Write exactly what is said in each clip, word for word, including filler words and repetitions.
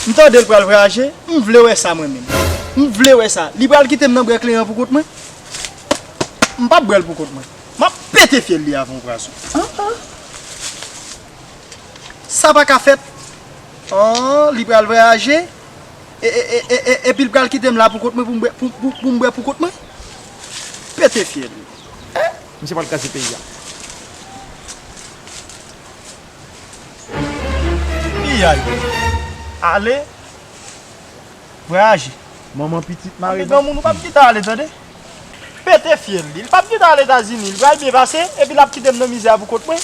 M tande l pral vwayaje, m vle wè sa mwen menm. M vle wè sa. Li pral kite m nan bwè kleren pou kont mwen? M p ap bwè l pou kont mwen. M ap pete fyèl li avè yon pwason. An, an. Sa pa ka fèt. An, li pral vwayaje. E, e, e, e, e, epi l pral kite m la pou kont mwen pou m bwè, pou, pou, pou m bwè pou kont mwen? Pete fyèl li. Misye pral kraze peyi a. Piyay. Ale. Vwayaje. Manman pitit mare. Anpil granmoun, ou p ap kite ale, tande? Pete fyèl li. Li p ap kite al Etazini. Li pral byen pase, epi l ap kite m nan mizè a pou kont mwen.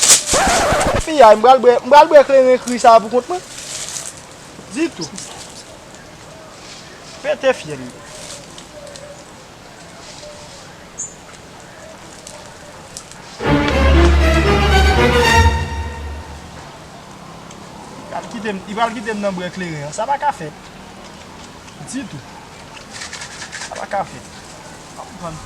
Piyay, m pral bwè, m pral bwè kleren kri sa a pou kont mwen. Ditou. Pete fyèl li. Pral kite m, li pral kite m nan bwè kleren an. Sa pa ka fèt. Ditou. Sa pa ka fèt. Pa konprann.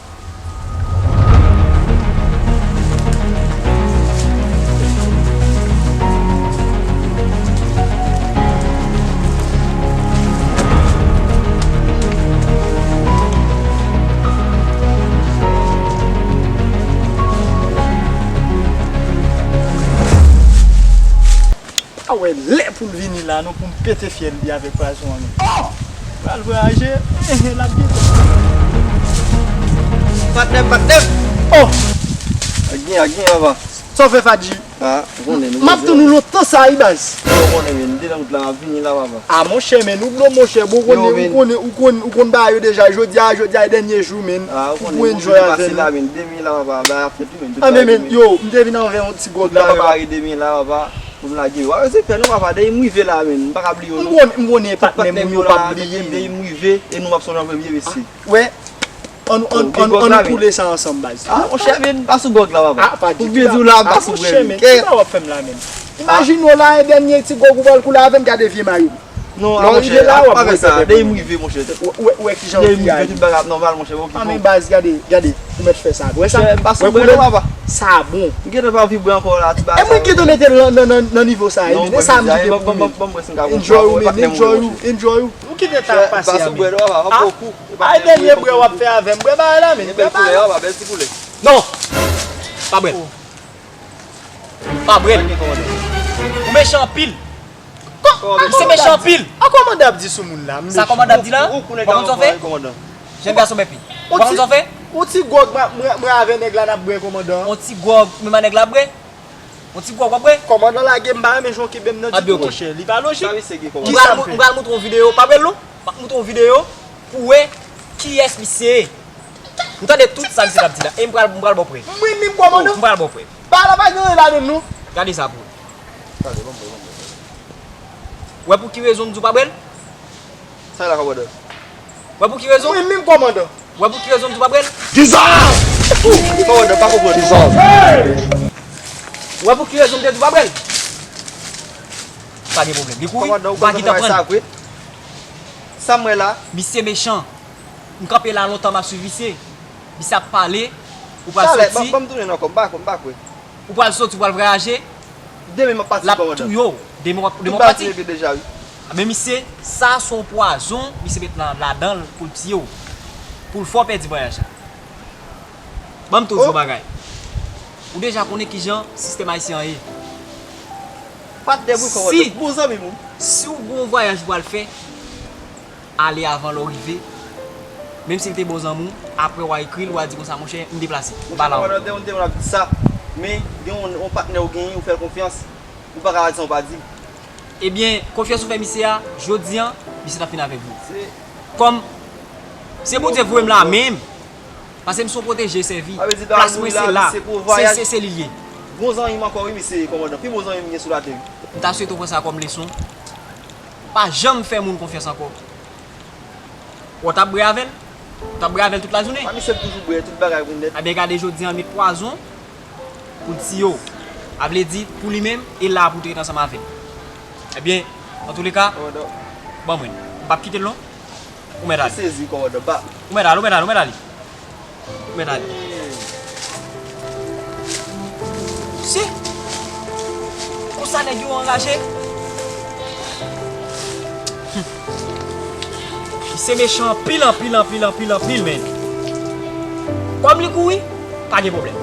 Pa wè lè pou l vini la non, pou m pete fyèl li avèk pwason an non. Oh! Pral vwayaje, eh, eh, l ap gen. Patnè, patnè. Oh! Ak gen, ak gen, papa. Sa w fè, Fadji? Ah, ou konnen, nou M ap tann ou lontan sa wi, baz. Ou konnen, men, m te nan wout la, m ap vini la, papa. Ah, monchè, men, ou blo, monchè, bon, ou konnen, ou konnen, ou konn, ou konn bagay yo deja. Jodi a, jodi a, e dènye jou, men. Ah, ou konnen, ou enjoy avè nou. Demen la, papa, bagay ap fèt wi, men. Ah, men, men, yo, m te vin avè yon ti gwòg la, yo. Papa, demen la, papa. Pou m lage yo. A, se fè non, papa, depi m rive la, men, m pa ka bliye w, non. M konnen, m konnen patnè m yo pa bliye, men. Depi m rive, e nou m ap sonje an premye, mesye. Wè, ann, ann, ann, ann nou koule sa ansanm, baz. Ah, monchè, men, m pa sou gwòg la, papa. Ah, pa ditou. Pou byen di w la, m pa sou gwòg. Monchè, men, kisa w ap fè m la, men? Imajine w la, e dènye ti gwòg ou pral koule avè m, gade vye mayo m. Non, monchè, pa fè sa. Depi m rive, monchè. Ou wè kijan m vire a ye. Depi m rive, tout bagay ap nòmal, monchè, m okipe w. Ah, men baz, gade, gade, ou mèt fè sa. Wè sa? Monchè, m pa sou gwòg non, papa. Sa bon. M gentan pa vibre ankò la, ti bagay sa. E mwen gentan mete l nan, nan, nan, nan nivo sa, e men, e sa m kite pou ou, men. Enjoy ou, men, enjoy ou, enjoy ou. Ou kite ta pase a, men. Ah, dènye bwè w ap fè avè m, bwè bagay la, men. Bwè bagay la. Non! Pa bwè l. Pa bwè l. Ou mechan anpil. Misye mechan anpil. An kòmandan ap di sou moun la, m mechan. Sa kòmandan ap di la? Ou pa konn sa w fè? Jèn gason bèpi. Ou pa konn sa w fè? Yon ti gwòg mwen avè nèg la n ap bwè, kòmandan. Yon ti gwòg, menm a nèg la ap bwè? Yon ti gwòg w ap bwè? Kòmandan lage m, m pa renmen jan w kenbe m nan ditou, monchè. Li pa lojik. Kisa m fè? M pral montre w yon videyo, pa bwè l non. M ap montre w yon videyo pou w wè kiyès misye ye. M tande tout sa misye t ap di la. E m pral, m pral ba w prèv. Mwen menm kòmandan? M pral ba w prèv. Bagay la pa gen anyen ladan l non. Gade sa pou w. Gade, ban m wè, ban m wè. Wè pou ki rezon m di w pa bwè l? Sa la, kòmandan. Wè pou ki rezon? Mwen menm kòmandan. Wè pou ki rezon m di w pa bwè l? Kòmandan, pa konprann. Wè pou ki rezon m te di w pa bwè l? Pa gen pwoblèm. Li kouri, ou pa gentan pran l. Sa m wè la. Misye mechan. M kanpe la lontan, m ap swiv misye. Misye ap pale, ou pral soti. Talè, ban, ban m tounen ankò, m pa, m pa kwè. Ou pral soti, ou pral vwayaje. Demen m ap pati, kòmandan. L ap touye w. Demen w ap, demen w ap pati. Tout bagay fini deja, wi. Men misye, sa se yon pwazon, misye met nan, ladan l pou l tiye w. Pou l fè w pèdi vwayaj la. Ban m tou di w yon bagay. Ou deja konnen kijan sistèm ayisyen an ye. Patnè m wi, kòmandan. Bon zanmi m wi. Si w gen yon vwayaj ou pral fè, ale avan lè w rive. Menm si l te bon zanmi w, apre w a ekri l, w a di konsa, monchè, m deplase, m pa la ankò. Monchè, kòmandan, te konn te konn ap di sa, men gen yon, yon patnè w genyen, ou fè l konfyans, ou pa ka di sa w pa di. Ebyen, konfyans ou fè misye a, jodi a, misye t ap fin avèk ou. Kòm se Bondye voye m la menm, paske m se yon pwoteje sèvi. Plas mwen se la, se, se, se li l ye. Bon zanmi m ankò wi, misye, kòmandan. Pi bon zanmi m gen sou latè wi. M ta swete w pran sa kòm leson. Pa janm fè moun konfyans ankò. Ou t ap bwè avè l? Ou t ap bwè avè l tout lajounen? Pa misye toujou bwè, tout bagay vin nèt. Ebyen, gade jodi a, met pwazon pou l tiye w. A vle di, pou li menm, e la pou l te ret ansanm avè l. Ebyen, antouleka, ban mwen. M p ap kite l non. Ou mèt ale. Ou mèt ale, ou mèt ale, ou mèt ale. Ou mèt ale. Se konsa nèg yo anraje. Misye mechan anpil, anpil, anpil, anpil, anpil, men. Kòm li kouri, pa gen pwoblèm.